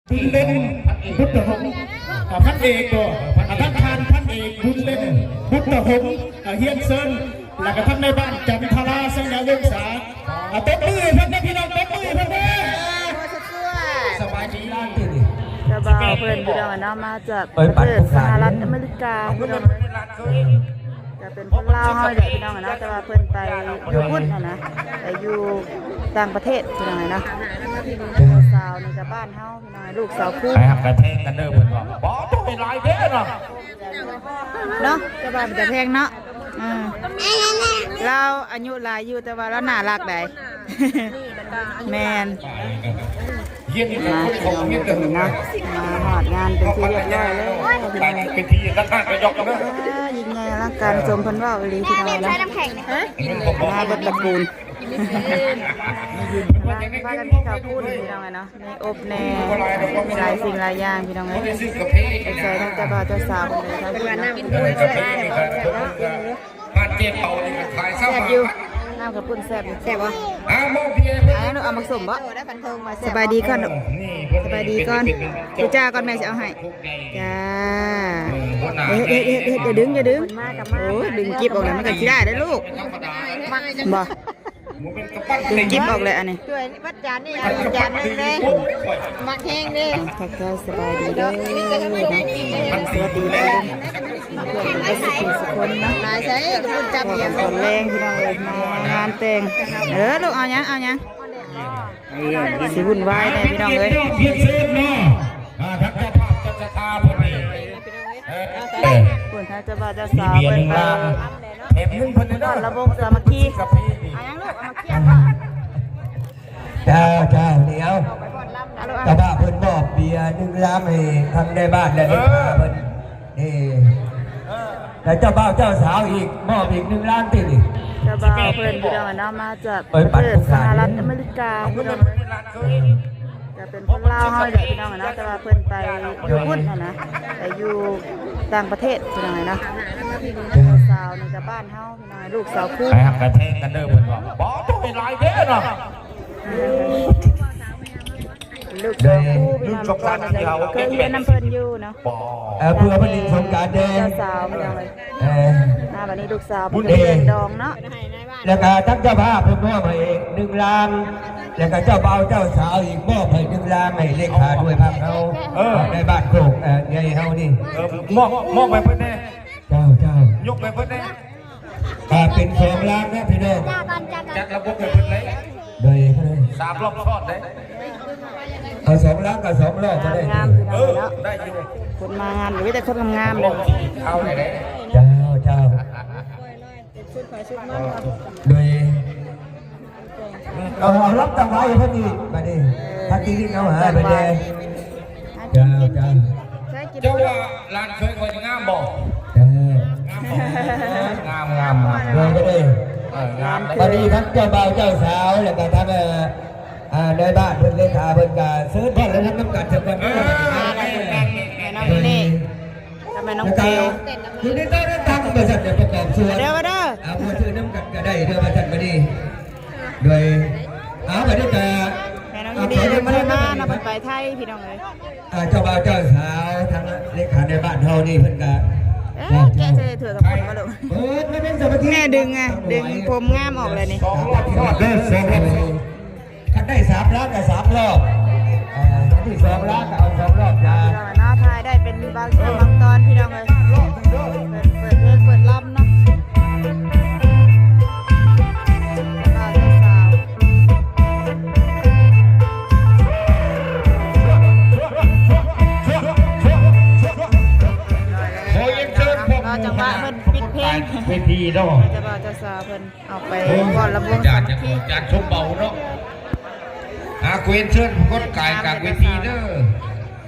ບຸນເລັນ ບຸດຕະຫົງ ອ່າ ພັນເອກ ບໍ່ ອ່າ ທາງທ່ານພັນເອກ ບຸນເລັນ ບຸດຕະຫົງ ອ່າ ຮຽນເຊີນ ແລ້ວກໍທັງໃນບ້ານຈັນທະລາ ໄຊຍະວົງສາ ອ່າ ຕົບມືໃຫ້ເພິ່ນເດີພີ່ນ້ອງ ຕົບມືໃຫ້ເພິ່ນເດີ. ສະບາຍດີ ເຈົ້າບ່າວເພິ່ນພີ່ນ້ອງເນາະ ມາຈາກປະເທດສະຫະລັດອາເມລິກາພີ່ນ້ອງ ກໍເປັນຄົນລາວເຮົາແຫຼະພີ່ນ້ອງເນາະ ແຕ່ວ່າເພິ່ນໄປຢູ່ພຸ້ນຫັ້ນນະ ໄປຢູ່ຕ່າງປະເທດພີ່ນ້ອງເນາະ. ສາວນີ້ກໍບ້ານເຮົາພີ່ນ້ອງ ລູກສາວພູ ໃຫ້ຮັກກັນແພງກັນເດີເພິ່ນວ່າ ບໍ່ຕ້ອງໃຫ້ຫຼາຍເດ້ເນາະ ເນາະ ແຕ່ວ່າເປັນຕາແພງເນາະ. ເອີ ລາວອາຍຸຫຼາຍຢູ່ ແຕ່ວ່າລາວໜ້າຮັກໃດ໋ ແມ່ນ. ມາພີ່ນ້ອງເນາະ ມາຮອດງານເປັນທີ່ຮຽບຮ້ອຍແລ້ວ ເປັນທີ່ຮັກກັນກໍຢອກເດີ. ອ່າ ຍິ່ງໃຫຍ່ອະລັງການສົມເພິ່ນເວົ້າອີ່ຫຼີພີ່ນ້ອງເນາະ ມາເບິດຕະກູນ ກຳລັງພາກັນກິນເຂົ້າປຸ້ນພີ່ນ້ອງເນາະ ແມ່ອົບແນ່ ຫຼາຍສິ່ງຫຼາຍຢ່າງພີ່ນ້ອງເອີຍ ໃສ່ທັງເຈົ້າບ່າວເຈົ້າສາວເພິ່ນເລີຍ ທັງເພື່ອນນຳ ປາດເຈັບເອົານີ້ກໍຂາຍຊາວ ແຊບຢູ່ ນ້ຳເຂົ້າປຸ້ນແຊບຢູ່ ແຊບບໍ່? ອ່າ ມອບເບຍໃຫ້ເພິ່ນ ອ່າ ລູກເອົາໝາກສົ້ມບໍ່? ສະບາຍດີກ່ອນລູກ ສະບາຍດີກ່ອນ ເປັນ ເປັນ ເປັນ ເຈົ້າ ເຈົ້າກ່ອນ ແມ່ຊິເອົາໃຫ້ ເອີ ຫົວໜ້າ ເຮັດ ເຮັດ ເຮັດ ເຮັດ ຢ່າດຶງ ຢ່າດຶງ ໂອ້ຍ ດຶງກິບອອກແລ້ວມັນກໍຊິໄດ້ເດ້ລູກ ບໍ່ ດຶງກິບອອກແລ້ວອັນນີ້ ຈານນີ້ ເອົາຈານໜຶ່ງເດ້ ມັກແຮງເດ້. ທັກທາຍສະບາຍດີເດີ ສະຫວັດດີເດີ ເພື່ອນເບິດສຸຂູສຸຄົນເນາະ ຫຼາຍໃສກໍພຸ້ນຈັບຫຽງ ຕອນແລງພີ່ນ້ອງເອີຍ ມາງານແຕ່ງ ເອີ ລູກເອົາຫຍັງ ເອົາຫຍັງ ຊິວຸ້ນວາຍແດ່ພີ່ນ້ອງເອີຍ ເພິ່ນເຊີນເນາະ ອ່າ ທາງເຈົ້າພາບເຈົ້າສັດທາເພິ່ນນີ້ ເອີ ພຸ້ນ ທາງເຈົ້າບ່າວເຈົ້າສາວເພິ່ນໄປ ແຖມເງິນເພິ່ນເດີ ລະວົງສາມັກຄີ ເອົາຫຍັງລູກ ເອົາໝາກຂຽມບໍ່? ເຈົ້າ ເຈົ້າ ດຽວ ເຈົ້າບ່າວເພິ່ນມອບເບຍໜຶ່ງລັງໃຫ້ທັງນາຍບ້ານ ແລະ ເອີ ເລຂາເພິ່ນ ນີ້ ແລະ ເຈົ້າບ່າວເຈົ້າສາວອີກ ມອບອີກໜຶ່ງລັງຕິນີ້ ເຈົ້າບ່າວເພິ່ນພີ່ນ້ອງເນາະ ມາຈາກປະເທດສະຫະລັດອາເມລິກາ ເອີ ກໍເປັນຄົນລາວເຮົາແຫຼະພີ່ນ້ອງເນາະ ແຕ່ວ່າເພິ່ນໄປຢູ່ພຸ້ນຫັ້ນນະ ໄປຢູ່ຕ່າງປະເທດພີ່ນ້ອງເນາະ. ສາວນີ້ກໍບ້ານເຮົາ ລູກສາວຄູ ໃຫ້ຮັກກັນແພງກັນເດີເພິ່ນວ່າ ບໍ່ຕ້ອງໃຫ້ຫຼາຍເດ້ເນາະ ລູກສາວຄູພີ່ນ້ອງ ເຄີຍຮຽນນຳເພິ່ນຢູ່ເນາະ ເອີ ເພື່ອໄປຫຼິ້ນສົງການແດ່ ເຈົ້າສາວພີ່ນ້ອງເອີຍ ເອີ ອ່າ ບັດນີ້ລູກສາວເພິ່ນກໍໄປຮຽນດອງເນາະ ແລ້ວກໍທັງເຈົ້າພາບເພິ່ນມອບໃຫ້ໜຶ່ງລັງ ແລ້ວກໍເຈົ້າບ່າວເຈົ້າສາວອີກມອບໃຫ້ໜຶ່ງລັງ ໃຫ້ເລຂາໜ່ວຍພັກເຮົາ ເອີ ໃນບ້ານໂຄກ ເອີ ໃຫຍ່ເຮົານີ້ ເອີ ມອບ ມອບໃຫ້ເພິ່ນແດ່ ເຈົ້າ ເຈົ້າ ຍົກໃຫ້ເພິ່ນແດ່ ອ່າ ເປັນສອງລັງນະພີ່ນ້ອງ ຈັດລະບົບໃຫ້ເພິ່ນເລີຍ ໂດຍ ສາມລອບຊ້ອນເດ້ ເອົາສອງລັງກັບສອງລອບກໍໄດ້ ງາມໆ ເອີ ພີ່ນ້ອງເນາະ ໄດ້ຢູ່ ຄົນມາງານມີແຕ່ຄົນງາມໆ ເອົາໄດ້ເດ້ ເຈົ້າ ເຈົ້າ ໂດຍ ເອີ ເອົາລຳຕັງໄວ້ເພິ່ນອີກ ບັດນີ້ ເອີ ທັງທີ່ນີ້ເອົາຫາໄປແດ່ ເຈົ້າ ເຈົ້າ ເຈົ້າວ່າຫຼານເຂີຍຂ້ອຍນີ້ງາມບໍ່? ເອີ ງາມບໍ່? ງາມ ງາມ ງາມ ເດີ ເດີ ເອີ ງາມເດ້ ບັດນີ້ທັງເຈົ້າບ່າວເຈົ້າສາວ ແລ້ວກໍທັງ ເອີ ອ່າ ນາຍບ້ານເພິ່ນ ເລຂາເພິ່ນກໍເຊີນພ້ອມແລ້ວນຳກັນ ເຊີນກ່ອນເດີ ເອີ ແມ່ນ້ອງເນ ກັບແມ່ນ້ອງເກວ ຢູ່ໃນໂຕະນັ້ນຕັ້ງ ວ່າຊັ້ນ ເດີ ປະກອບສ່ວນ ມາເດີ ມາເດີ ເອົາ ມາຊື້ນຳກັນກໍໄດ້ເດີ ວ່າຊັ້ນ ບັດນີ້ ໂດຍ ເອົາ ບັດນີ້ກໍ ແມ່ນ້ອງເນ ບໍ່ໄດ້ມາເນາະ ເພິ່ນໄປໄທພີ່ນ້ອງເອີຍ ອ່າ ເຈົ້າບ່າວເຈົ້າສາວ ທາງເລຂາໃນບ້ານເຮົານີ້ເພິ່ນກໍ ເອີ ແກະໃສ່ຖ້ວຍກັບຄົນບໍ່ລູກ ເອີ ແມ່ດຶງ ອ່າ ດຶງຜົມງາມອອກແລ້ວນີ້ ເດີ ສອງ ຄັນໄດ້ສາມລ້ານກໍສາມລອບ ເອີ ຄັນໄດ້ສອງລ້ານກໍເອົາສອງລອບຈ້າ ເນາະ ຖ່າຍໄດ້ເປັນບາງຊ່ວງບາງຕອນພີ່ນ້ອງເອີຍ ເປີດ ເປີດເພງເປີດລຳເນາະ ບ່າວເຈົ້າສາວ ຂໍຮຽນເຊີນພວກ ລໍຈັງຫວະເພິ່ນປິດເພງ ເວທີເນາະ ເຈົ້າບ່າວເຈົ້າສາວເພິ່ນ ອອກໄປຟ້ອນລຳວົງສາມັກຄີ ຈານສົມເບົາເນາະ ຫາ ຂໍຮຽນເຊີນປາກົດກາຍກາງເວທີເດີ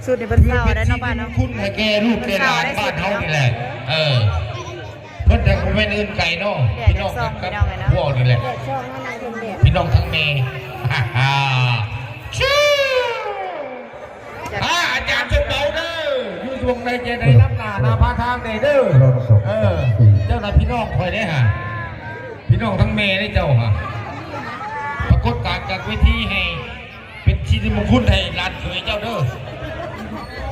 ຊຸດນີ້ເພິ່ນເຊົາໄດ້ເນາະ ບ້ານເຮົາ ເພື່ອເປັນທີ່ມີບຸນຄຸນໃຫ້ແກ່ລູກແກ່ຫຼານບ້ານເຮົານີ້ແຫຼະ ເອີ ເພິ່ນກໍບໍ່ແມ່ນອື່ນໄກເນາະ ພີ່ນ້ອງກັບພວກນີ້ແຫຼະ ພີ່ນ້ອງທັງແມ່ ອ່າ ອາຈານສົມເບົາເດີ ຢູ່ຊ່ວງໃດຈະໄດ້ນຳໜ້ານຳພາທາງແດ່ເດີ ເອີ ເຈົ້ານະພີ່ນ້ອງຂ້ອຍເດ້ຫາ ພີ່ນ້ອງທັງແມ່ເດ້ເຈົ້າຫາ ປາກົດການຈາກເວທີໃຫ້ເປັນສິລິມຸງຄຸນໃຫ້ຫຼານເຂີຍເຈົ້າເດີ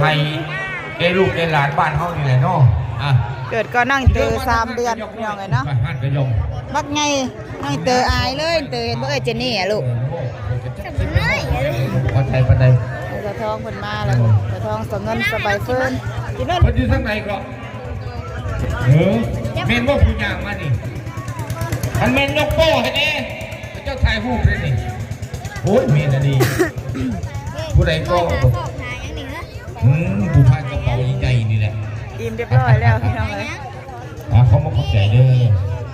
ໃຫ້ແກ່ລູກແກ່ຫຼານບ້ານເຮົານີ້ແຫຼະເນາະ. ອ່ະ ເກີດກ່ອນນ້ອງເຕີສາມເດືອນ ພີ່ນ້ອງເອີຍເນາະ. ບັກໃຫຍ່ນ້ອງເຕີອາຍເລີຍ ເຕີເຫັນບໍ່ເອີຍ ເຈນນີ້ອະລູກ. ເອີ ບໍ່ເຂົ້າໃຈປານໃດ. ສາວທອງເພິ່ນມາແລ້ວ ສາວທອງ ສາວເງິນ ສາວໃບເຟີນ ເພິ່ນຢູ່ທາງໃດເກາະ? ເອີ ແມ່ນບໍ່ຜູ້ຍ່າງມານີ້? ຄັນແມ່ນຍົກໂປ້ໃຫ້ແດ່ ເຈົ້າຖ່າຍຮູບເດ້ນີ້. ໂອ້ຍ ແມ່ນອີ່ຫຼີ ຜູ້ໃດກໍ ອືມ ຜູ້ພາຍກະເປົາໃຫຍ່ໆນີ້ແຫຼະ. ອີ່ມຮຽບຮ້ອຍແລ້ວ ພີ່ນ້ອງເອີຍ. ອ່າ ຂໍຂອບໃຈເດີ.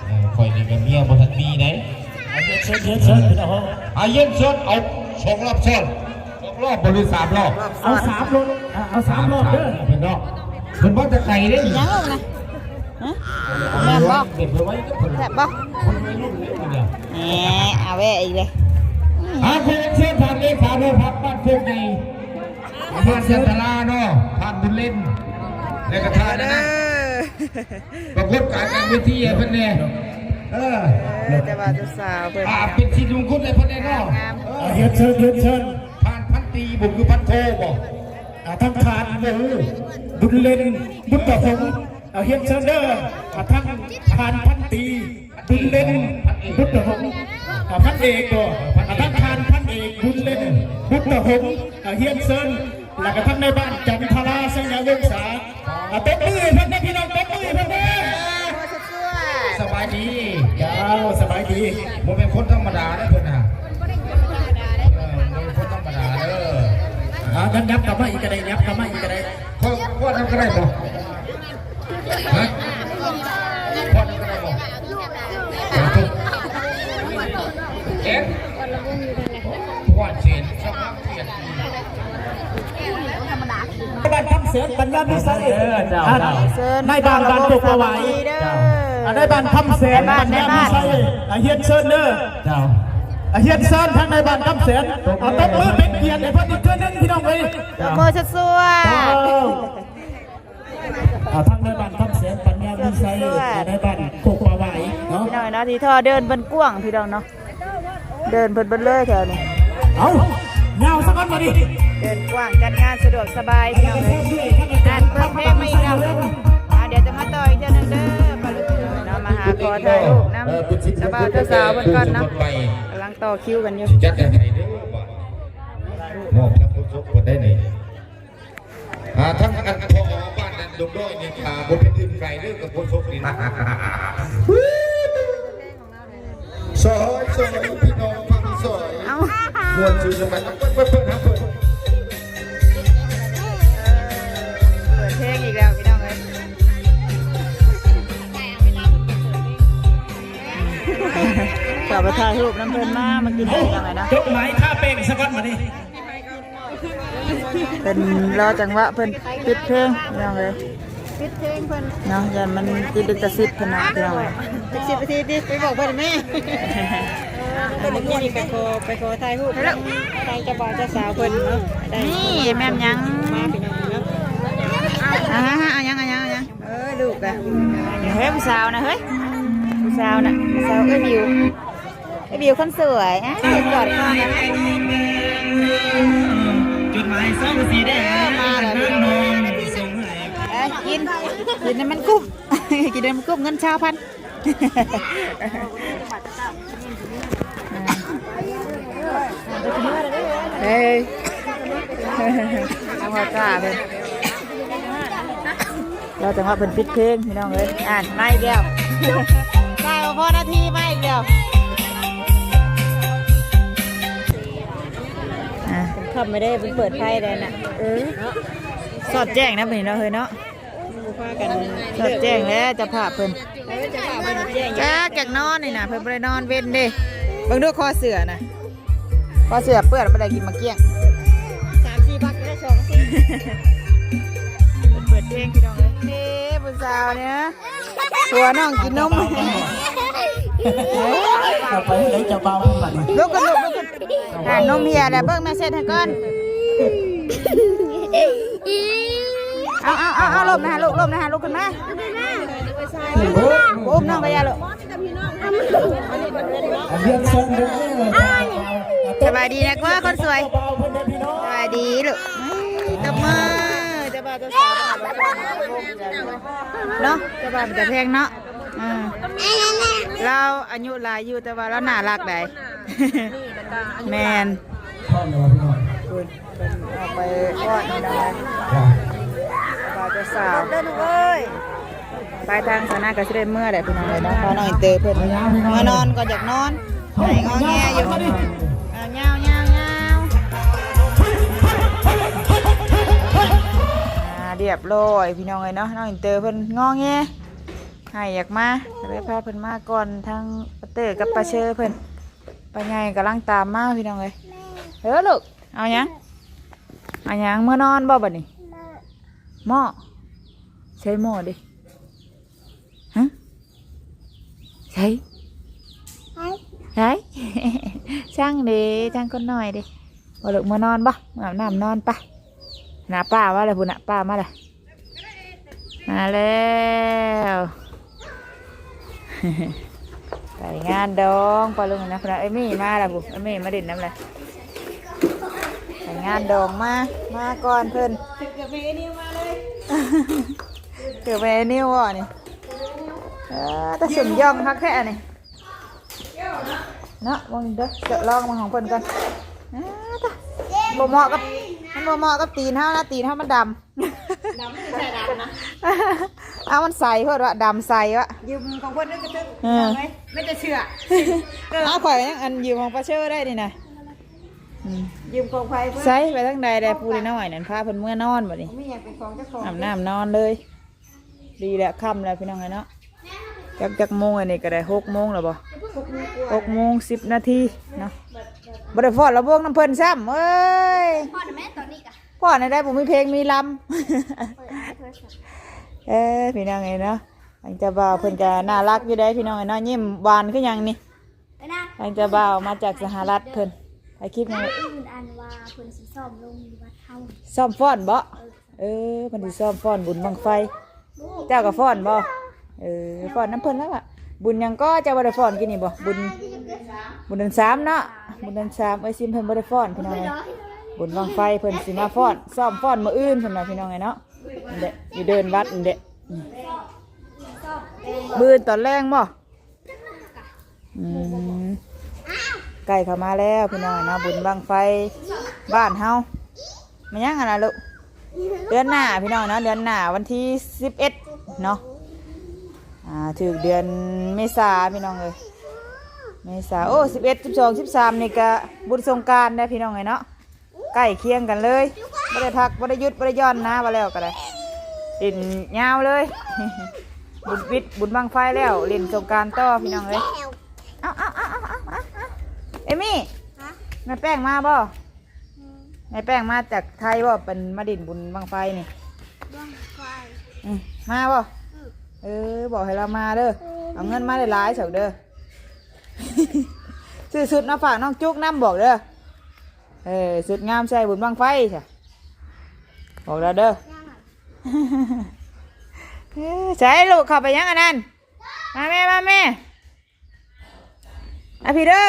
ເອີ ຂ້ອຍນີ້ກະເມຍບໍ່ທັນມີໃດ. ອ່າ ຮຽນເຊີນ ຮຽນເຊີນ ພີ່ນ້ອງ. ອ່າ ຮຽນເຊີນ ເອົາສອງລອບຊ້ອນ. ສອງລອບບໍ່ ຫຼື ສາມລອບ? ເອົາສາມລອບ ອ່າ ເອົາສາມລອບເດີ ເພິ່ນເນາະ. ເພິ່ນມາແຕ່ໄກເດ້. ຫຍັງລະນະ? ຮະ ແມ່ນບໍ່? ແຊບບໍ່? ເອີ ເອົາແວ່ອີກເລີຍ. ອ່າ ຂໍເຊີນທ່ານເລຂາໂຮງພັກບ້ານໂຄກໃຫຍ່ ບ້ານຈັນທະລາເນາະ ທ່ານບຸນເລັນ ແລະກະທ່ານ ເດີ ປາກົດກາຍກາງເວທີໃຫ້ເພິ່ນແດ່. ເອີ ເອີ ເຈົ້າບ່າວເຈົ້າສາວເພິ່ນ ອ່າ ເປັນສິດມົງຄຸນໃຫ້ເພິ່ນແດ່ເນາະ. ເອີ ຮຽນເຊີນ ຮຽນເຊີນ. ທ່ານພັນຕີບໍ່ ຄືພັນໂທບໍ່? ອ່າ ທາງທ່ານ ໂອ້ໂຫ ບຸນເລັນ ບຸນຕະຫົງ. ເອົາ ຮຽນເຊີນເດີ. ອ່າ ທາງທ່ານພັນຕີ ບຸນເລັນ ບຸນຕະຫົງ. ອ່າ ພັນເອກບໍ່? ອ່າ ທາງທ່ານພັນເອກ ບຸນເລັນ ບຸນຕະຫົງ. ເອົາ ຮຽນເຊີນ ແລ້ວກະທັງໃນບ້ານຈັນທະລາ ໄຊຍະວົງສາ. ອ່າ ຕົບມືໃຫ້ເພິ່ນເດີ ພີ່ນ້ອງ ຕົບມືໃຫ້ເພິ່ນເດີ. ສະບາຍດີ. ເຈົ້າ ສະບາຍດີ. ບໍ່ແມ່ນຄົນທຳມະດາເດີເພິ່ນນະ. ເອີ ບໍ່ແມ່ນຄົນທຳມະດາເດີ. ອ່າ ຍັບ ຍັບເຂົ້າມາອີກກະໄດ້ ຍັບເຂົ້າມາອີກກະໄດ້. ຂໍ ຂໍນຳກະໄດ້ບໍ່? ຮະ? ຜ່ອນນຳກະໄດ້ບໍ່? ເຈັບ ຜ່ອນເສນສະພາບກຽດ. ນາຍບ້ານຄຳແສນ ປັນຍາມີໄຊ. ເອີ ເຈົ້າ ອ່າ ເຊີນ ນາຍບ້ານບ້ານໂຄກປາຫວາຍ. ເຈົ້າ ອ່າ ນາຍບ້ານຄຳແສນ ນາຍບ້ານ ປັນຍາມີໄຊ. ອ່າ ຮຽນເຊີນເດີ. ເຈົ້າ ອ່າ ຮຽນເຊີນທາງນາຍບ້ານຄຳແສນ. ອ່າ ຕົບມືເປັນກຽດໃຫ້ເພິ່ນອີກເທື່ອໜຶ່ງ ພີ່ນ້ອງເອີຍ. ຕົບມືສ່ວຍໆ. ເຈົ້າ ອ່າ ທາງນາຍບ້ານຄຳແສນ ປັນຍາມີໄຊ ນາຍບ້ານໂຄກປາຫວາຍເນາະ ພີ່ນ້ອງເນາະ. ທີ່ທໍ່ເດີ່ນເພິ່ນກວ້າງ ພີ່ນ້ອງເນາະ ເດີ່ນເພິ່ນເບິດເລີຍແຖວນີ້. ເອົາ ຍາວຊະກ່ອນບາດນີ້ ເດີ່ນກວ້າງ ຈັດງານສະດວກສະບາຍ ພີ່ນ້ອງເອີຍ. ອ່າ ເປີດເພງມາອີກແລ້ວ. ອ່າ ດຽວຈະມາຕໍ່ອີກເທື່ອໜຶ່ງເດີ ມາລຸ້ນເນາະ ມາຫາຂໍຖ່າຍຮູບນຳເຈົ້າບ່າວເຈົ້າສາວເພິ່ນກ່ອນເນາະ ກຳລັງຕໍ່ຄິວກັນຢູ່. ຈັດໃຫ້ເດີ ມອບທັງຄົນສົກເພິ່ນໄດ້ນີ້. ອ່າ ທັງອັນພໍ່ບ້ານນັ້ນ ດົງດ້ອຍນີ້ ຖ້າບໍ່ເປັນອື່ນໄກເດີ ກະບໍ່ສົກນີ້ນະ. ຊອຍ ຊອຍ ພີ່ນ້ອງຟັງຊອຍ. ເອົ້າ ມ່ວນຊື່ນນຳກັນ. ເປີດ ເປີດ ເປີດ ເປີດ. ເປີດເພງອີກແລ້ວ ພີ່ນ້ອງເອີຍ. ກະໄປຖ່າຍຮູບນຳເພິ່ນມາ ມາກິນ ພີ່ນ້ອງເອີຍເນາະ. ຈົດໝາຍທາແປ້ງສະກ່ອນບາດນີ້. ເພິ່ນລໍຈັງຫວະເພິ່ນປິດເພງ ພີ່ນ້ອງເອີຍ. ປິດເພງເພິ່ນເນາະ ຢ້ານມັນຕິດລິຂະສິດເພິ່ນເນາະ ພີ່ນ້ອງເອີຍ. ສິບນາທີຕິ ໄປບອກເພິ່ນແມ່. ເອີ ເມື່ອກີ້ນີ້ໄປຂໍ ໄປຂໍຖ່າຍຮູບນຳທາງເຈົ້າບ່າວເຈົ້າສາວເພິ່ນເນາະ. ນີ້ແມ່ນຫຍັງ ມາພີ່ນ້ອງເນາະ. ອ່າ ເອົາຫຍັງ ເອົາຫຍັງ ເອົາຫຍັງ? ເອີ ລູກອະ ເຮີ້ຍ ຜູ້ສາວນະ ເຮີ້ຍ ຜູ້ສາວນະ ສາວເອື້ອຍບິວ. ໄອ້ບິວຄົນສວຍ ອ່ະ ກອດກ່ອນນະ. ຈົດໝາຍສອງສີ່ແດ່ ເອີ ມາແລ້ວພີ່ນ້ອງ. ເອີ ກິນ ກິນໃຫ້ມັນກຸ້ມ ກິນໃຫ້ມັນກຸ້ມ ເງິນຊາວພັນ. ເອີ ທາງວ່າຕາເພິ່ນ ລໍຈັງຫວະເພິ່ນປິດເພງ ພີ່ນ້ອງເອີຍ. ອ່ານ ມາອີກແລ້ວ ໄດ້ບໍ່ພໍນາທີ ມາອີກແລ້ວ. ອ່າ ຄ່ຳໄປເດ້ ເພິ່ນເປີດໄຟໄດ້ນະ. ເອີ ສອດແຈ້ງນະບັດນີ້ເນາະ ເຮີຍເນາະ. ສອດແຈ້ງແລ້ວ ເຈົ້າພາບເພິ່ນ. ເອີ ເຈົ້າພາບເພິ່ນແຈ້ງ. ຈັກ ຈັກນອນນີ້ນະ ເພິ່ນບໍ່ໄດ້ນອນເວັນເດ້. ເບິ່ງດູຄໍເສື້ອນະ ຄໍເສື້ອເປື້ອນ ບໍ່ໄດ້ກິນໝາກກ້ຽງ. ສາມສີ່ພັກ ເປີດເພງພີ່ນ້ອງເອີຍ ເດ້ຜູ້ສາວນີ້ ຜົວນ້ອງກິນນົມ ເອົາໄປໃຫ້ເຈົ້າບ່າວມັນ ລຸກຂຶ້ນ ລຸກ ລຸກຂຶ້ນ ອ່າ ນົມເຫ່ຍແລ້ວ ເບິ່ງແມ່ເຊັດໃຫ້ກ່ອນ ເອົາ ເອົາ ເອົາ ເອົາ ລົ້ມນະລູກ ລົ້ມນະລູກ ຂຶ້ນມາ ອຸ້ມນ້ອງກະຢ່າລູກ ສະບາຍດີນະກວ່າຄົນສວຍ ສະບາຍດີລູກ ຕົບມື ເຈົ້າບ່າວເຈົ້າສາວເນາະ ເຈົ້າບ່າວເປັນຕາແພງເນາະ ອືມ ລາວອາຍຸຫຼາຍຢູ່ ແຕ່ວ່າລາວໜ້າຮັກໃດ໋ ແມ່ນ ເພິ່ນອອກໄປຮອດນີ້ນະ ບ່າວເຈົ້າສາວ ເດີລູກເອີຍ ໄປທາງສານາກະຊິໄດ້ເມືອແຫຼະພີ່ນ້ອງເອີຍເນາະ ເພາະນ້ອງອິນເຕີເພິ່ນເມືອນອນກ່ອນ ຢາກນອນ ໄຫ້ງໍແງຢູ່ ເອີ ຍາວໆໆ ອ່າ ຮຽບຮ້ອຍພີ່ນ້ອງເອີຍເນາະ ນ້ອງອິນເຕີເພິ່ນງໍແງ ໄຫ້ຢາກມາ ກະເລີຍພາເພິ່ນມາກ່ອນ ທາງປ້າເຕີກັບປ້າເຊີເພິ່ນ ປ້າໃຫຍ່ກຳລັງຕາມມາພີ່ນ້ອງເອີຍ ເອີລູກ ເອົາຫຍັງ ເອົາຫຍັງ ເມືອນອນບໍ່ບັດນີ້ ໝໍ້ ໃສ່ໝໍ້ເດ້ ຮະ ໃສ່ ໃສ່ ຊ່າງເດ້ ຊ່າງຄົນນ້ອຍເດ້ ບໍ່ລູກ ເມືອນອນບໍ່ ເມືອອາບນ້ຳນອນ ໄປ ໜ້າປ້າມາແລ້ວພຸ້ນນະ ປ້າມາແລ້ວ ມາແລ້ວ ໄປງານດອງ ປ້າລຸງນະ ພຸ້ນນະ ເອີຍມີ້ມາແລ້ວພຸ້ນ ເອີຍມີ້ມາຫຼິ້ນນຳແລ້ວ ໄປງານດອງມາ ມາກ່ອນເພິ່ນ ເກີດເປັນໄອ້ນິວມາເລີຍ ເກີດເປັນໄອ້ນິວບໍ່ນີ້ ເອີ ແຕ່ຊຸມຍ່ອງຄັກແທ້ອັນນີ້ ເນາະ ເບິ່ງເດີ ເຈາະລອງເບິ່ງຂອງເພິ່ນກ່ອນ ອ້າ ຕາ ບໍ່ເໝາະກັບ ມັນບໍ່ເໝາະກັບຕີນເຮົານະ ຕີນເຮົາມັນດຳ ດຳ ໃສ່ດຳນະ ເອົາ ມັນໃສໂພດວະ ດຳໃສວະ ຢືມຂອງເພິ່ນເດີກະເທີຍ ເອີ ແມ່ນແຕ່ເສື້ອ ເອີ ເອົາ ຂ້ອຍຍັງອັນຢືມຂອງປ້າເຊີໄດ້ນີ້ນະ ອືມ ຢືມຂອງໃຜເພິ່ນ ໃສໄປທາງໃດແລ້ວ ຜູ້ນ້ອຍນັ້ນ ພາເພິ່ນເມືອນອນບັດນີ້ ມີຫຍັງເປັນຂອງເຈົ້າຂອງ ອາບນ້ຳນອນເລີຍ ດີແລ້ວ ຄ່ຳແລ້ວພີ່ນ້ອງເອີຍເນາະ ຈັກ ຈັກໂມງ ອັນນີ້ກະໄດ້ຫົກໂມງແລ້ວບໍ່ ຫົກໂມງກວ່າ ຫົກໂມງສິບນາທີເນາະ ບໍ່ໄດ້ຟ້ອນລຳວົງນຳເພິ່ນຊ້ຳ ເອີຍ ຟ້ອນແມ່ຕອນນີ້ກະ ຟ້ອນໄດ້ ບໍ່ມີເພງມີລຳ ເອີ ພີ່ນ້ອງເອີຍເນາະ ທາງເຈົ້າບ່າວເພິ່ນກະໜ້າຮັກຢູ່ເດ້ພີ່ນ້ອງເອີຍເນາະ ຍິ້ມຫວານຄືຫຍັງນີ້ ທາງເຈົ້າບ່າວມາຈາກສະຫະລັດເພິ່ນ ຖ່າຍຄລິບຫຍັງ ມື້ອື່ນອັນວ່າເພິ່ນຊິຊ້ອມລົງຢູ່ວັດເຮົາ ຊ້ອມຟ້ອນບໍ່ ເອີ ເອີ ເພິ່ນຊິຊ້ອມຟ້ອນບຸນບັ້ງໄຟ ເຈົ້າກະຟ້ອນບໍ່ ເອີ ຟ້ອນນຳເພິ່ນແລ້ວຫວາ ບຸນຫຍັງກໍເຈົ້າບໍ່ໄດ້ຟ້ອນກີ້ນີ້ບໍ່ ບຸນ ບຸນເດືອນສາມເນາະ ບຸນເດືອນສາມ ເອີຍ ຊິມເພິ່ນບໍ່ໄດ້ຟ້ອນພີ່ນ້ອງເອີຍ ບຸນບັ້ງໄຟເພິ່ນຊິມາຟ້ອນ ຊ້ອມຟ້ອນມື້ອື່ນເພິ່ນວ່າພີ່ນ້ອງເອີຍເນາະ ນີ້ແຫຼະ ຢູ່ເດີ່ນວັດນີ້ແຫຼະ ມື້ອື່ນຕອນແລງບໍ່ ອືມ ໃກ້ເຂົ້າມາແລ້ວພີ່ນ້ອງເນາະ ບຸນບັ້ງໄຟບ້ານເຮົາ ແມ່ນຫຍັງຫັ້ນນະລູກ ເດືອນໜ້າພີ່ນ້ອງເນາະ ເດືອນໜ້າວັນທີສິບເອັດເນາະ ອ່າ ຖືກເດືອນເມສາພີ່ນ້ອງເອີຍ ເມສາ ໂອ້ ສິບເອັດ ສິບສອງ ສິບສາມ ນີ້ກະບຸນສົງການເດ້ພີ່ນ້ອງເອີຍເນາະ ໃກ້ຄຽງກັນເລີຍ ບໍ່ໄດ້ພັກ ບໍ່ໄດ້ຢຸດ ບໍ່ໄດ້ຢ່ອນນະ ວ່າແລ້ວກະໄດ້ ຫຼິ້ນຍາວເລີຍ ບຸນປິດ ບຸນບັ້ງໄຟແລ້ວ ຫຼິ້ນສົງການຕໍ່ພີ່ນ້ອງເອີຍ ເອົາ ເອົາ ເອມີ້ ຮະ ແມ່ແປ້ງມາບໍ່ ອືມ ແມ່ແປ້ງມາຈາກໄທບໍ່ ເປັນມາຫຼິ້ນບຸນບັ້ງໄຟນີ້ ບັ້ງໄຟ ອືມ ມາບໍ່ ອືມ ເອີ ບອກໃຫ້ລາວມາເດີ ເອົາເງິນມາຫຼາຍໆ ເຈົ້າເດີ ຊື້ຊຸດມາຝາກນ້ອງຈຸກນຳ ບອກເດີ ເອີ ຊຸດງາມໃສ່ບຸນບັ້ງໄຟຊະ ບອກລາວເດີ ເອີ ໃສລູກ ເຂົ້າໄປຫຍັງອັນນັ້ນ ມາແມ່ ມາແມ່ ມາພີ້ເດີ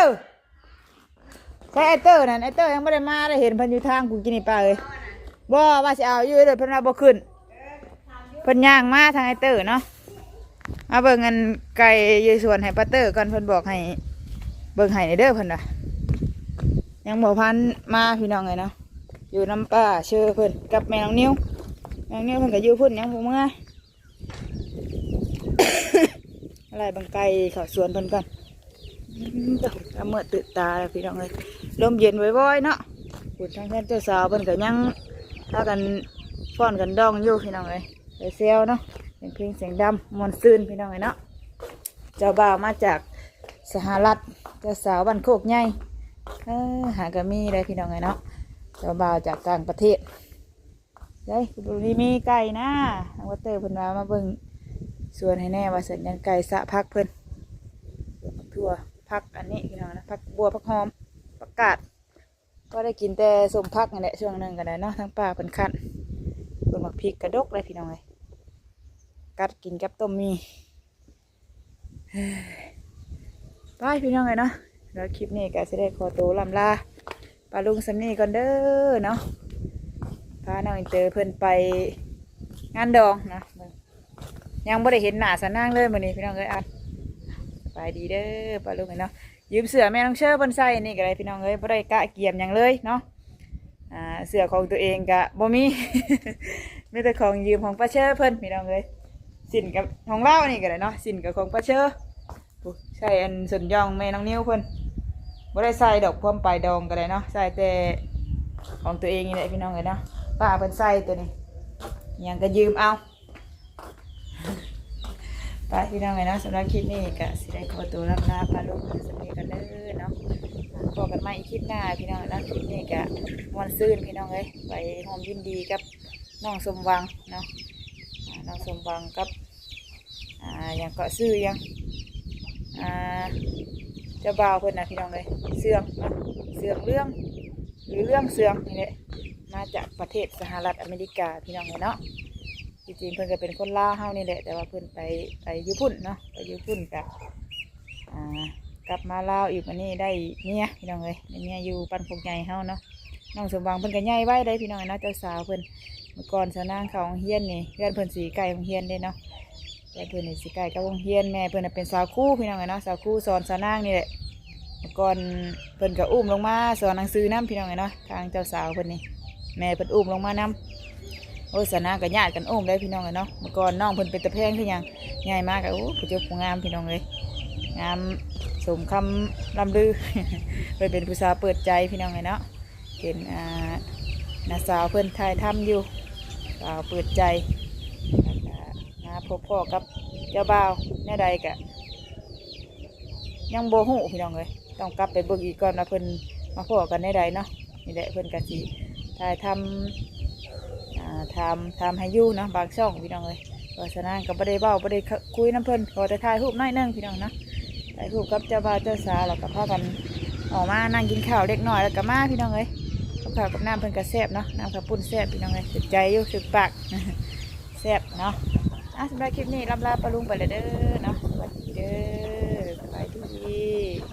ໃສອ້າຍເຕີນັ້ນ ອ້າຍເຕີຍັງບໍ່ໄດ້ມາເດ້ ເຫັນເພິ່ນຢູ່ທາງພຸ້ນກີ້ນີ້ປ້າເອີຍ ບໍ່ ວ່າຊິເອົາຢູ່ເດີ ເພິ່ນວ່າບໍ່ຂຶ້ນ ເພິ່ນຍ່າງມາທາງອ້າຍເຕີເນາະ ມາເບິ່ງອັນໄກ່ຢູ່ສວນໃຫ້ປ້າເຕີກ່ອນ ເພິ່ນບອກໃຫ້ເບິ່ງໃຫ້ແດ່ເດີ ເພິ່ນວ່າ ຍັງບໍ່ທັນມາພີ່ນ້ອງເອີຍເນາະ ຢູ່ນຳປ້າເຊີເພິ່ນກັບແມ່ນ້ອງນິວ ແມ່ນ້ອງນິວເພິ່ນກະຢູ່ພຸ້ນ ຍັງບໍ່ເມືອ ໄລ່ເບິ່ງໄກ່ເຂົ້າສວນເພິ່ນກ່ອນ ອືມ ຕາເມືອດຕື່ນຕາແລ້ວພີ່ນ້ອງເອີຍ ລົມເຢັນວອຍໆເນາະ ພຸ້ນທາງເຮືອນເຈົ້າສາວເພິ່ນກະຍັງພາກັນຟ້ອນກັນດອງຢູ່ພີ່ນ້ອງເອີຍ ແຊວໆເນາະ ສຽງເພງສຽງດຳມ່ວນຊື່ນພີ່ນ້ອງເອີຍເນາະ ເຈົ້າບ່າວມາຈາກສະຫະລັດ ເຈົ້າສາວບ້ານໂຄກໃຫຍ່ ເອີ ຫາກະມີໄດ໋ພີ່ນ້ອງເອີຍເນາະ ເຈົ້າບ່າວຈາກຕ່າງປະເທດ ໄດ້ ຄືບໍ່ມີໄກ່ນະ. ທາງວັດເຕີເພິ່ນວ່າມາເບິ່ງສວນໃຫ້ແດ່ວ່າຊັ້ນ ຢ້ານໄກ່ສະຜັກເພິ່ນ. ສວນໝາກຖົ່ວ ຜັກອັນນີ້ພີ່ນ້ອງນະ ຜັກບົ່ວ ຜັກຫອມ ຜັກກາດ. ກໍໄດ້ກິນແຕ່ສົ້ມຜັກນີ້ແຫຼະ ຊ່ວງໜຶ່ງກໍໄດ້ເນາະ. ທາງປ້າເພິ່ນຄັ້ນ ເພິ່ນໝາກພິກກະດົກເລີຍພີ່ນ້ອງເອີຍ ກັດກິນກັບຕົ້ມໝີ່. ໄປພີ່ນ້ອງເອີຍເນາະ ແລ້ວຄລິບນີ້ກໍຊິໄດ້ຂໍໂຕລ່ຳລາປ້າລຸງສ່ຳນີ້ກ່ອນເດີເນາະ. ພານ້ອງອິນເຕີເພິ່ນໄປງານດອງເນາະ. ຍັງບໍ່ໄດ້ເຫັນໜ້າສານາງເລີຍມື້ນີ້ພີ່ນ້ອງເອີຍ. ອ່ະ ສະບາຍດີເດີປ້າລຸງເອີຍເນາະ. ຢືມເສື້ອແມ່ນ້ອງເຊີເພິ່ນໃສ່ນີ້ກໍໄດ້ພີ່ນ້ອງເອີຍ ບໍ່ໄດ້ກະກຽມຫຍັງເລີຍເນາະ. ອ່າ ເສື້ອຂອງຕົວເອງກະບໍ່ມີ ມີແຕ່ຂອງຢືມຂອງປ້າເຊີເພິ່ນພີ່ນ້ອງເອີຍ. ສິ້ນກັບຂອງລາວນີ້ກໍໄດ້ເນາະ ສິ້ນກັບຂອງປ້າເຊີ. ໂອ້ ໃສ່ອັນສົ້ນຢອງແມ່ນ້ອງນິວເພິ່ນ ບໍ່ໄດ້ໃສ່ດອກ ພວມໄປດອງກໍໄດ້ເນາະ ໃສ່ແຕ່ຂອງຕົວເອງນີ້ແຫຼະພີ່ນ້ອງເອີຍເນາະ. ປ້າເພິ່ນໃສ່ຕົວນີ້ ຫຍັງກໍຢືມເອົາ. ໄປພີ່ນ້ອງເອີຍເນາະ ສຳລັບຄລິບນີ້ກໍຊິໄດ້ຂໍໂຕລ່ຳລາປ້າລຸງສ່ຳນີ້ກ່ອນເດີເນາະ. ພໍ້ກັນໃໝ່ອີກຄລິບໜ້າພີ່ນ້ອງເນາະ. ຄລິບນີ້ກໍມ່ວນຊື່ນພີ່ນ້ອງເອີຍ ໄປຮ່ວມຍິນດີກັບນ້ອງສົມຫວັງເນາະ. ອ່າ ນ້ອງສົມຫວັງກັບ ອ່າ ຫຍັງເກາະ ຊື່ຫຍັງ ອ່າ ເຈົ້າບ່າວເພິ່ນນະພີ່ນ້ອງເອີຍ ເຊື່ອງເນາະ ເຊື່ອງເລື່ອງ ຫຼື ເລື່ອງເຊື່ອງນີ້ແຫຼະ ມາຈາກປະເທດສະຫະລັດອາເມລິກາພີ່ນ້ອງເອີຍເນາະ. ທີ່ຈິງເພິ່ນກໍເປັນຄົນລາວເຮົານີ້ແຫຼະ ແຕ່ວ່າເພິ່ນໄປ ໄປຢູ່ພຸ້ນເນາະ ໄປຢູ່ພຸ້ນກະ ອ່າ ກັບມາລາວອີກ ບາດນີ້ໄດ້ເມຍພີ່ນ້ອງເອີຍ ໄດ້ເມຍຢູ່ບ້ານໂຄກໃຫຍ່ເຮົາເນາະ. ນ້ອງສົມຫວັງເພິ່ນກໍໃຫຍ່ໄວເດ້ພີ່ນ້ອງເອີຍເນາະ ເຈົ້າສາວເພິ່ນ. ເມື່ອກ່ອນສາວນາງເຂົ້າໂຮງຮຽນນີ້ ເຮືອນເພິ່ນຊິໃກ້ໂຮງຮຽນເດ້ເນາະ ເຮືອນເພິ່ນນີ້ຊິໃກ້ກັບໂຮງຮຽນ. ແມ່ເພິ່ນນະເປັນສາວຄູພີ່ນ້ອງເອີຍເນາະ ສາວຄູສອນສາວນາງນີ້ແຫຼະ. ເມື່ອກ່ອນເພິ່ນກໍອຸ້ມລົງມາສອນໜັງສືນຳພີ່ນ້ອງເອີຍເນາະ ທາງເຈົ້າສາວເພິ່ນນີ້ ແມ່ເພິ່ນອຸ້ມລົງມານຳ. ໂອ້ຍ ສາວນາງກໍຍາດກັນອຸ້ມໄດ້ພີ່ນ້ອງເອີຍເນາະ. ເມື່ອກ່ອນນ້ອງເພິ່ນເປັນຕາແພງຄືຫຍັງ ໃຫຍ່ມາກໍ ໂອ້ ຜູ້ຈົບຜູ້ງາມພີ່ນ້ອງເອີຍ ງາມສົມຄຳລ່ຳລື. ເພິ່ນເປັນຜູ້ສາວເປີດໃຈພີ່ນ້ອງເອີຍເນາະ. ເຫັນ ອ່າ ນ້າສາວເພິ່ນຖ່າຍທຳຢູ່ ສາວເປີດໃຈ ແລ້ວກໍມາພົບພໍ້ກັບເຈົ້າບ່າວ ແນວໃດກະຍັງບໍ່ຮູ້ພີ່ນ້ອງເອີຍ ຕ້ອງກັບໄປເບິ່ງອີກກ່ອນວ່າເພິ່ນມາພໍ້ກັນແນວໃດເນາະ. ນີ້ແຫຼະ ເພິ່ນກະຊິຖ່າຍທຳ ອ່າ ຖາມ ຖາມໃຫ້ຢູ່ເນາະ ບາງຊ່ອງພີ່ນ້ອງເອີຍ. ເພາະສາວນາງກໍບໍ່ໄດ້ເວົ້າ ບໍ່ໄດ້ ຄ- ຄຸຍນຳເພິ່ນ ຂໍແຕ່ຖ່າຍຮູບໜ້ອຍໜຶ່ງພີ່ນ້ອງເນາະ ຖ່າຍຮູບກັບເຈົ້າບ່າວເຈົ້າສາວ ແລ້ວກໍພາກັນອອກມານັ່ງກິນເຂົ້າເລັກນ້ອຍ ແລ້ວກໍມາພີ່ນ້ອງເອີຍ. ກັບເຂົ້າກັບນ້ຳເພິ່ນກໍແຊບເນາະ ນ້ຳເຂົ້າປຸ້ນແຊບພີ່ນ້ອງເອີຍ ຖືກໃຈຢູ່ ຖືກປາກ ແຊບເນາະ. ອ່ະ ສຳລັບຄລິບນີ້ລ່ຳລາປ້າລຸງໄປແລ້ວເດີເນາະ ສະຫວັດດີເດີ ສະບາຍດີ.